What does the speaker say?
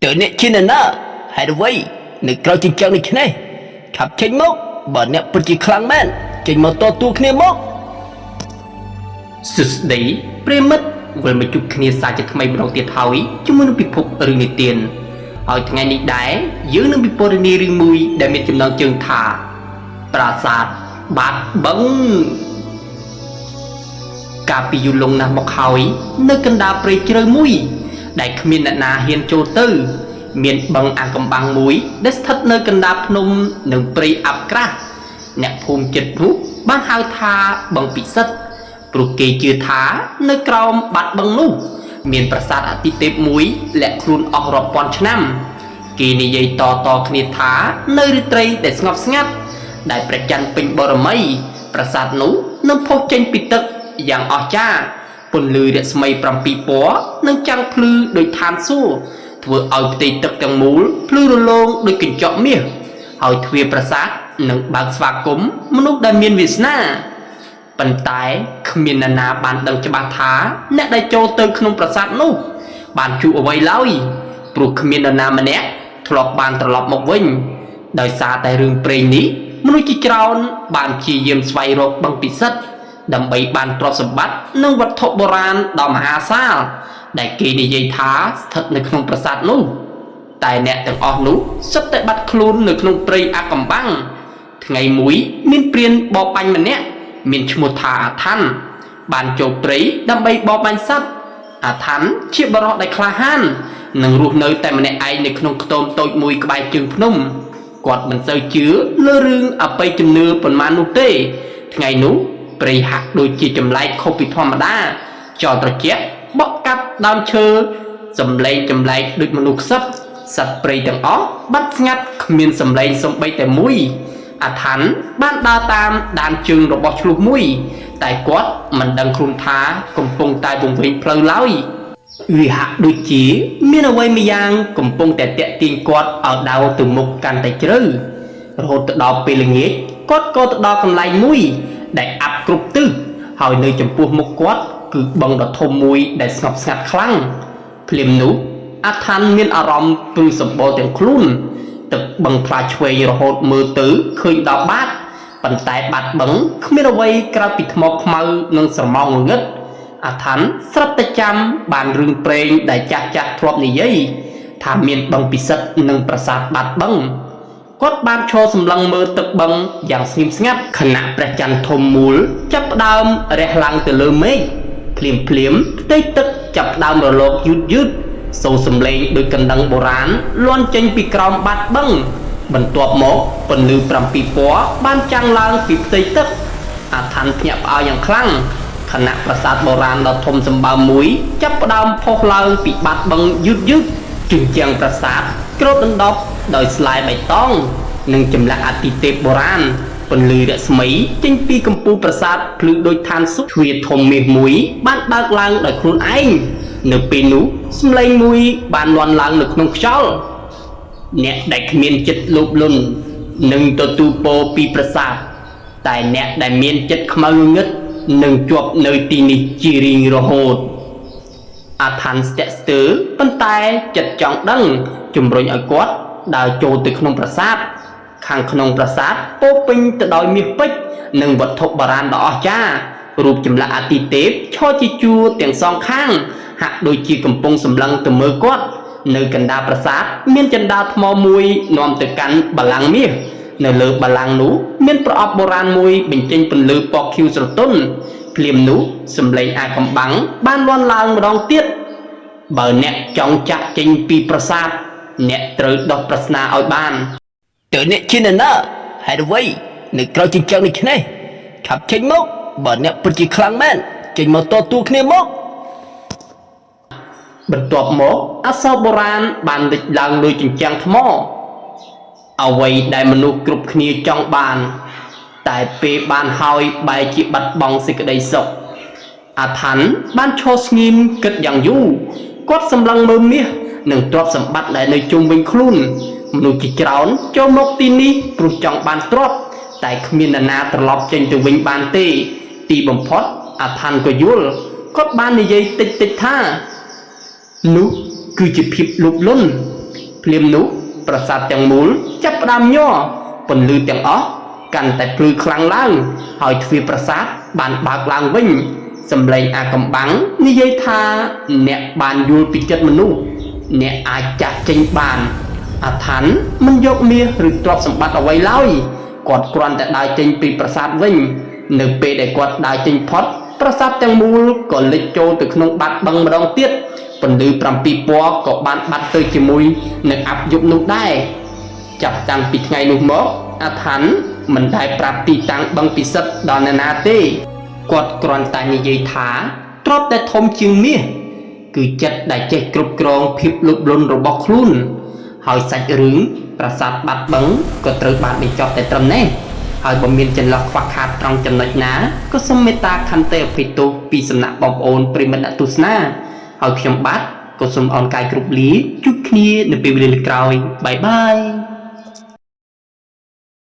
តើអ្នកជានរណាហេតុអ្វីនៅក្រោយជញ្ជាំងនេះនេះឆាប់ចេញមកបើអ្នកពិតជាខ្លាំងមែនចេញមកតទួគ្នាមក សួស្តីប្រិយមិត្តវិលមកជួបគ្នាសាជាថ្មីម្ដងទៀតហើយជាមួយនឹងពិភពរឿងនិទានហើយថ្ងៃនេះដែរយើងនឹងពិពណ៌នារឿងមួយដែលមានចំណងជើងថា ប្រាសាទបាត់បឹងកាលពីយូរលង់ណាស់មកហើយនៅកណ្ដាលព្រៃជ្រៅមួយ ដែលគ្មានអ្នកណាហ៊ានចូលទៅ មានបឹងអាកំបាំងមួយ ដែលស្ថិតនៅកណ្ដាលភ្នំនិងព្រៃអាប់ក្រាស់អ្នកភូមិចិត្តនោះបានហៅថាបឹងពិសិដ្ឋព្រោះគេជឿថានៅក្រោមបាត់បឹងនោះ មានប្រាសាទអតិទេពមួយលាក់ខ្លួនអស់រាប់ពាន់ឆ្នាំ គេនិយាយតៗគ្នាថានៅរាត្រីដែលស្ងប់ស្ងាត់ដែលព្រះច័ន្ទពេញបរមី ប្រាសាទនោះនឹងផុសចេញពីទឹកយ៉ាងអស្ចារ្យពន្លឺរស្មី7ពណ៌និងចាំងភ្លឺដូចឋានសួគ៌ធ្វើឲ្យផ្ទៃទឹកទាំងមូលភ្លឺរលោងដូចកញ្ចក់មាសហើយទ្វារប្រាសាទនឹងបើកស្វាគមន៍មនុស្សដែលមានវាសនា ប៉ុន្តែគ្មាននរណាបានដឹងច្បាស់ថាអ្នកដែលចូលទៅក្នុងប្រាសាទនោះ បានជួបអ្វីឡើយព្រោះគ្មាននរណាម្នាក់ធ្លាប់បានត្រឡប់មកវិញ ដោយសារតែរឿងព្រេងនេះមនុស្សជាច្រើនបានព្យាយាមស្វែងរកបឹងពិសិដ្ឋដើម្បីបានទ្រព្យសម្បត្តិនិងវត្ថុបុរាណដ៏មហាសាល ដែលគេនិយាយថាស្ថិតនៅក្នុងប្រាសាទនោះ តែអ្នកទាំងអស់នោះសុទ្ធតែបាត់ខ្លួននៅក្នុងព្រៃអាកំបាំង ថ្ងៃមួយមានព្រានបរបាញ់ម្នាក់មានឈ្មោះថាអាថាន់បានចូលព្រៃដើម្បីបរបាញ់សត្វអាថាន់ជាបរិសដែលក្លាហាននិងរស់នៅតែម្នាក់ឯងនៅក្នុងខ្ទមតូចមួយក្បែរជើងភ្នំគាត់មិនសូវជឿលើរឿងអបិយជំនឿប៉ុន្មាននោះទេ ថ្ងៃនោះព្រៃហាក់ដូចជាចម្លែកខុសពីធម្មតាចោលត្រជាក់បក់កាប់ដើមឈើសំឡេងចម្លែកដូចមនុស្សខ្សឹបសត្វព្រៃទាំងអស់បាត់ស្ងាត់គ្មានសំឡេងសំបីតែមួយ អាថាន់បានដើរតាមដានជើងរបស់ឆ្លុះមួយ តែគាត់មិនដឹងខ្លួនថាកំពុងតែវង្វេងផ្លូវឡើយវាហាក់ដូចជា មានអ្វីម្យ៉ាងកំពុងតែតាក់ទាញគាត់ឲ្យដើរទៅមុខកាន់តែជ្រៅរហូតទៅដល់ពេលល្ងាចគាត់ក៏ទៅដល់កន្លែងមួយ ដែលអាប់គ្រប់ទិសហើយនៅចំពោះមុខគាត់គឺបឹងដ៏ធំមួយដែលស្ងប់ស្ងាត់ខ្លាំងភ្លាមនោះអាថាន់មានអារម្មណ៍ព្រឺសម្បុរទាំងខ្លួន ទឹកបឹងថ្លាឆ្វេងរហូតមើលទៅឃើញដល់បាតប៉ុន្តែបាតបឹងគ្មានអ្វីក្រៅពីថ្មខ្មៅនិងស្រមោងងងឹតអាថាន់ស្រាប់តែចាំបានរឿងព្រេងដែលចាស់ចាស់ធ្លាប់និយាយថាមានបឹងពិសិដ្ឋនិងប្រាសាទបាតបឹងគាត់បានឈរសម្លឹងមើលទឹកបឹងយ៉ាងស្ងៀមស្ងាត់ខណៈព្រះច័ន្ទធំមូលចាប់ផ្ដើមរះឡើងទៅលើមេឃភ្លាមភ្លាមផ្ទៃទឹកចាប់ផ្ដើមរលកយឺតយឺត សូរសំឡេងដូចកណ្ដឹងបុរាណលាន់ចេញពីក្រោមបាតបឹងបន្ទាប់មកពន្លឺ7ពណ៌បានចាំងឡើងពីផ្ទៃទឹកអាថាន់ភ្ញាក់ផ្អើលយ៉ាងខ្លាំងខណៈប្រាសាទបុរាណដ៏ធំសម្បើមមួយចាប់ផ្ដើមផុសឡើងពីបាតបឹងយឺតយឺតជញ្ជាំងប្រាសាទគ្របដណ្ដប់ដោយស្លែបៃតងនិងចម្លាក់អតិទេពបុរាណពន្លឺរស្មីចេញពីកំពូលប្រាសាទភ្លឺដូចឋានសួគ៌ទ្វារធំមាសមួយបានបើកឡើងដោយខ្លួនឯងនៅពេលនោះសំឡេងមួយបានលាន់ឡើងនៅក្នុងខ្យល់អ្នកដែលគ្មានចិត្តលោភលន់នឹងទទួលពរពីប្រាសាទតែអ្នកដែលមានចិត្តខ្មៅងងឹតនឹងជាប់នៅទីនេះជារៀងរហូតអាថាន់ស្ទាក់ស្ទើរប៉ុន្តែចិត្តចង់ដឹងជំរុញឲ្យគាត់ដើរចូលទៅក្នុងប្រាសាទខាងក្នុងប្រាសាទពោរពេញទៅដោយមាសពេជ្រនិងវត្ថុបុរាណដ៏អស្ចារ្យរូបចម្លាក់អតិទេពឈរជាជួរទាំងសងខាងហាក់ដូចជាកំពុងសម្លឹងទៅមើលគាត់នៅកណ្ដាលប្រាសាទមានចណ្ដាលថ្មមួយនាំទៅកាន់បល្ល័ង្កមាសនៅលើបល្ល័ង្កនោះមានប្រអប់បុរាណមួយបញ្ចេញពន្លឺពណ៌ខៀវស្រទន់ភ្លាមនោះសំឡេងអាកំបាំងបានលាន់ឡើងម្ដងទៀតបើអ្នកចង់ចាក់ចេញពីប្រាសាទអ្នកត្រូវដោះប្រស្នាឲ្យបាន តើអ្នកជានរណាហេតុអ្វីនៅក្រោយជញ្ជាំងនេះនេះឆាប់ចេញមកបើអ្នកពិតជាខ្លាំងមែនចេញមកតទួគ្នាមក បន្ទាប់មកអក្សរបុរាណបានលេចឡើងលើជញ្ជាំងថ្មអ្វីដែលមនុស្សគ្រប់គ្នាចង់បាន តែពេលបានហើយបែរជាបាត់បង់សេចក្តីសុខអាថាន់បានឈរស្ងៀមគិតយ៉ាងយូរគាត់សម្លឹងមើលមាសនិងទ្រព្យសម្បត្តិដែលនៅជុំវិញខ្លួនមនុស្សជាច្រើនចូលមកទីនេះព្រោះចង់បានទ្រព្យតែគ្មាននរណាត្រឡប់ចេញទៅវិញបានទេ ទីបំផុតអាថាន់ក៏យល់គាត់បាននិយាយតិចៗថា នោះគឺជាភាពលោភលន់ ភ្លាមនោះប្រាសាទទាំងមូលចាប់ផ្ដើមញ័រពន្លឺទាំងអស់កាន់តែភ្លឺខ្លាំងឡើង ហើយទ្វារប្រាសាទបានបើកឡើងវិញ សម្លេងអាកំបាំងនិយាយថាអ្នកបានយល់ពីចិត្តមនុស្សអ្នកអាចចាក់ចេញបាន អាឋានមិនយកមាសឬទ្រព្យសម្បត្តិអ្វីឡើយគាត់គ្រាន់តែដើរចេញពីប្រាសាទវិញ នៅពេលដែលគាត់ដើរចេញផុតប្រាសាទទាំងមូលក៏លិចចូលទៅក្នុងបាតបឹងម្ដងទៀតពន្លឺ7ពណ៌ក៏បានបាត់ទៅជាមួយនឹងអាប់យប់នោះដែរចាប់តាំងពីថ្ងៃនោះមកអាឋានមិនដែលប្រាប់ទីតាំងបឹងពិសិដ្ឋដល់អ្នកណាទេគាត់គ្រាន់តែនិយាយថាទ្រព្យដែលធំជាងមាសគឺចិត្តដែលចេះគ្រប់គ្រងភាពលោភលន់របស់ខ្លួន ហើយសាច់រឿងប្រាសាទបាត់បឹងក៏ត្រូវបានបញ្ចប់តែត្រឹមនេះហើយបើមានចន្លោះខ្វះខាតត្រង់ចំណុចណាក៏សូមមេត្តាខន្តីអភ័យទោសពីសំណាក់បងប្អូនប្រិយមិត្តអ្នកទស្សនាហើយខ្ញុំបាទក៏សូមអរកាយគ្រប់លាជួបគ្នានៅពេលវេលាក្រោយបាយបាយ។